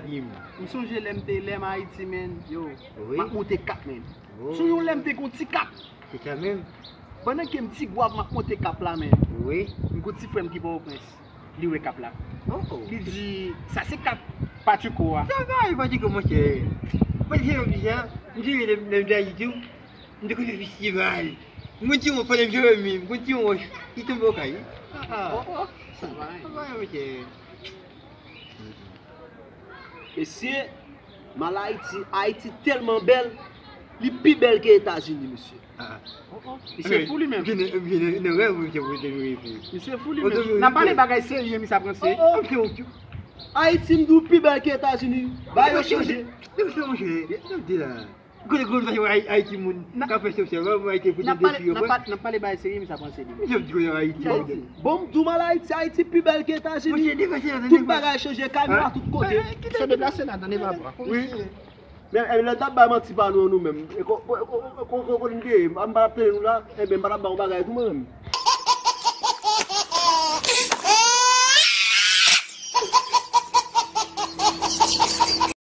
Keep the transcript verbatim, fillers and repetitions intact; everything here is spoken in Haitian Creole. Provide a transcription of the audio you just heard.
Di m. M sonje lè m te lè m Ayiti, men, yo, Wi. M ap monte kap, men. Oh. Sou yon lè m te gon ti kap. Se sa menm. Pandan ke m ti gwa m ap monte kap la, men, Wi. M gon ti frè m ki Pòtoprens. Li wè kap la. Oh. Li di, "Sa se kap Patrico a." Sa va, e Patrico, monchè. Mwen se yon bizan. M te lè m te Ayiti. M te konn fè festival. Mwen ti yon pwoblèm Jeremi, mwen ti yon wòch. Li tonbe okay. Ah. Oh, oh, sa va. Sa va, monchè. Mesye, m al Ayiti, Ayiti tèlman bèl, li pi bèl ke Etazini, mesye. Ah. Misye fou li menm. Gen gen nan rèv mwen te pote nou epi. Misye fou li menm. N ap pale bagay serye, misye ap ranse. Oh, oh, mwen te Ayiti m di w pi bèl ke Etazini. Bagay yo chanje. Mwen te mwen te di la. Kote gwo sa yo Ayiti moun ka fè sòsyè, mwen Ayiti pou N ap te pale, detwi yo. n ap pale, n ap pale bagay serye, misye ap ranse li. Mwen te di yo Ayiti. Bon, m di w m al Ayiti, Ayiti pi bèl ke Etazini. Mwen te depase nan Tout bagay chanje, kamyon a tout kote. Se deplase la, tande papa. Wi. Men, men lè n t ap bay manti pa nou, nou menm. E ko- ko- ko- ko- ko- kote n te ye, m pa t ap tande nou la, enben m pa t ap ba w bagay tou mwen menm.